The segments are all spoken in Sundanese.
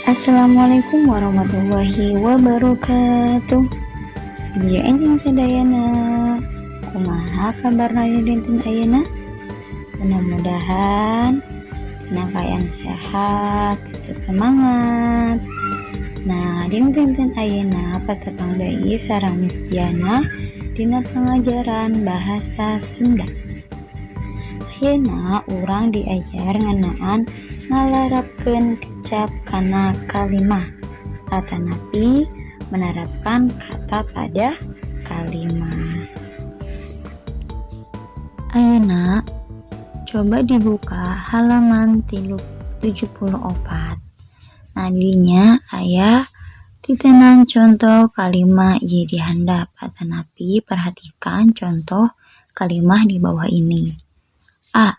Assalamualaikum warahmatullahi wabarakatuh. Wilujeng enjing sadayana. Kumaha kabarna dinten ayeuna? Mudah-mudahan dina kaayaan sehat, tetap semangat. Nah, dina dinten ayeuna patepang deui sareng Miss Diana dina pengajaran bahasa Sunda. Ayeuna urang diajar ngeunaan ngalarapkeun kecap kana kalimah atanapi menerapkan kata pada kalimat. Ayeuna coba dibuka halaman 74. Nah, dinya aya titenan contoh kalimah ieu di handap atanapi perhatikan contoh kalimah di bawah ini. A.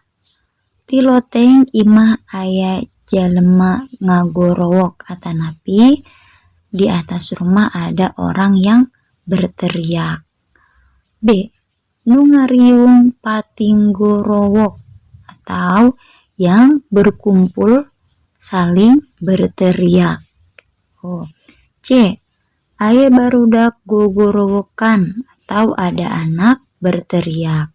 Ti loteng imah aya jalema ngagorowok atanapi di atas rumah ada orang yang berteriak. B. Nu ngariung patinggorowok atau yang berkumpul saling berteriak. Oh. C. Aya barudak gogorowokan atau ada anak berteriak.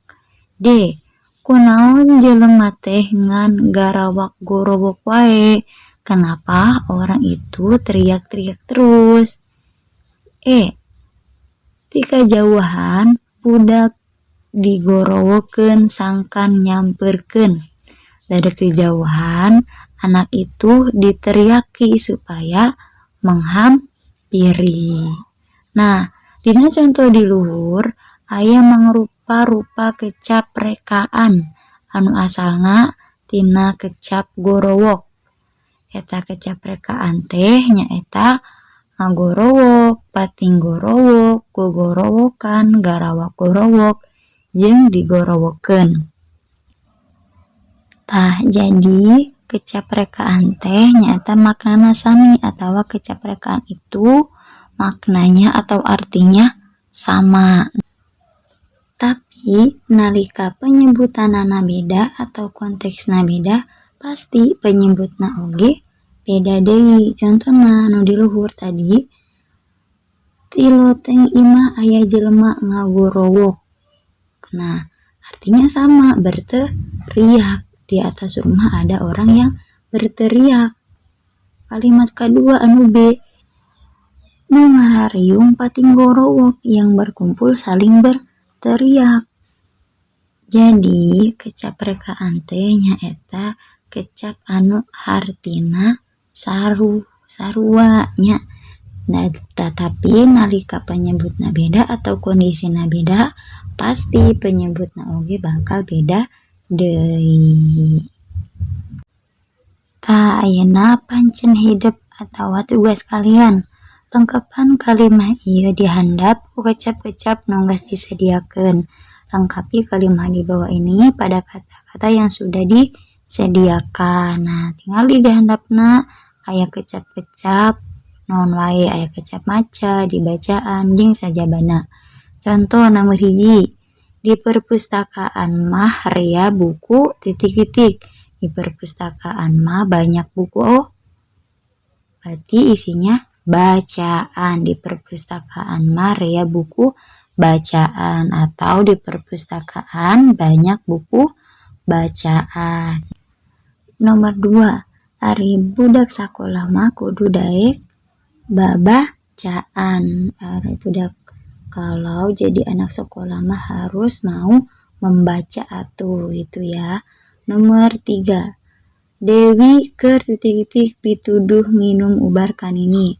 D. Kunaon jelema teh ngan garawak gorowok wae? Kenapa orang itu teriak-teriak terus? E. Ti kajauhan budak digorowokeun sangkan nyamperkeun. Dari kejauhan anak itu diteriaki supaya menghampiri. Nah, dina contoh di luhur aya mangrupa-rupa kecap rekaan anu asalna tina kecap gorowok. Eta kecap rekaan teh nyaeta ngagorowok, patinggorowok, gogorowokan, garawak gorowok, jeung digorowokeun. Tah, jadi kecap rekaan teh nyaeta maknana sami atawa kecap rekaan itu maknanya atau artinya sama. Tapi nalika penyebutanana beda atau konteksna beda, pasti penyebutna oge beda deui. Contona nu di luhur tadi, ti loteng imah aya jelema ngagorowok. Nah, artinya sama, berteriak. Di atas rumah ada orang yang berteriak. Kalimat kedua anu B, nu ngarariung patinggorowok, yang berkumpul saling berteriak. Jadi, kecap rekaan teh nyaeta kecap anu hartina sarua nya. Nah, tetapi nalika penyebutna beda atau kondisina beda, pasti penyebutna oge bakal beda deui. Tah, ayeuna pancen hidep atawa tugas kalian. Lengkepan kalimah ieu di handap ku kecap-kecap nu geus disediakeun. Lengkapi kalimah di bawah ini pada kata-kata yang sudah disediakan. Nah, tinggal di handapna aya kecap-kecap naon wae, aya kecap maca, dibacaan, jeung sajabana. Contoh nomor 1, di perpustakaan mah rea buku titik-titik. Di perpustakaan mah banyak buku. Oh, berarti isinya bacaan. Di perpustakaan mah rea buku bacaan atau di perpustakaan banyak buku bacaan. Nomor 2, ari budak sakola mah kudu daek babacaan. Ari budak kalau jadi anak sekolah mah harus mau membaca atuh gitu ya. Nomor 3, Dewi keur titik-titik pituduh nginum ubar kanini.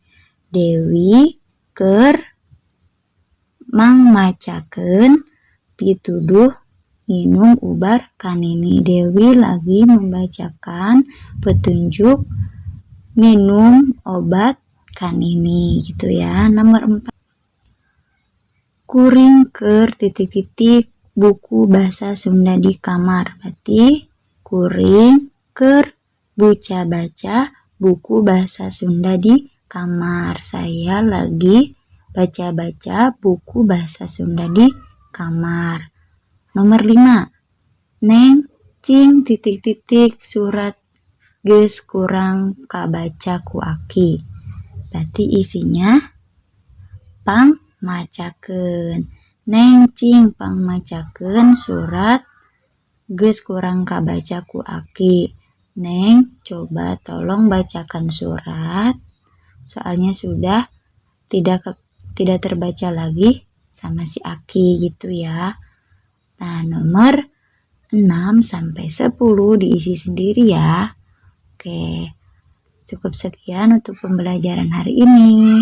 Dewi keur mangmacakeun pituduh nginum ubar kanini. Dewi lagi membacakan petunjuk minum obat kanini gitu ya. Nomor 4, kuring keur titik-titik buku bahasa Sunda di kamar. Berarti kuring keur buca-baca buku bahasa Sunda di kamar. Saya lagi baca-baca buku bahasa Sunda di kamar. Nomor 5, Neng cing titik-titik surat geus kurang kabaca ku Aki. Berarti isinya pang macakeun. Neng, cing pangmacakeun surat geus kurang kabaca ku Aki. Neng, coba tolong bacakan surat, soalnya sudah tidak terbaca lagi sama si Aki gitu ya. Nah, nomor 6 sampai 10 diisi sendiri ya. Oke. Cukup sekian untuk pembelajaran hari ini.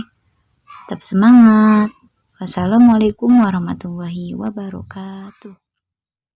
Tetap semangat. Wassalamualaikum warahmatullahi wabarakatuh.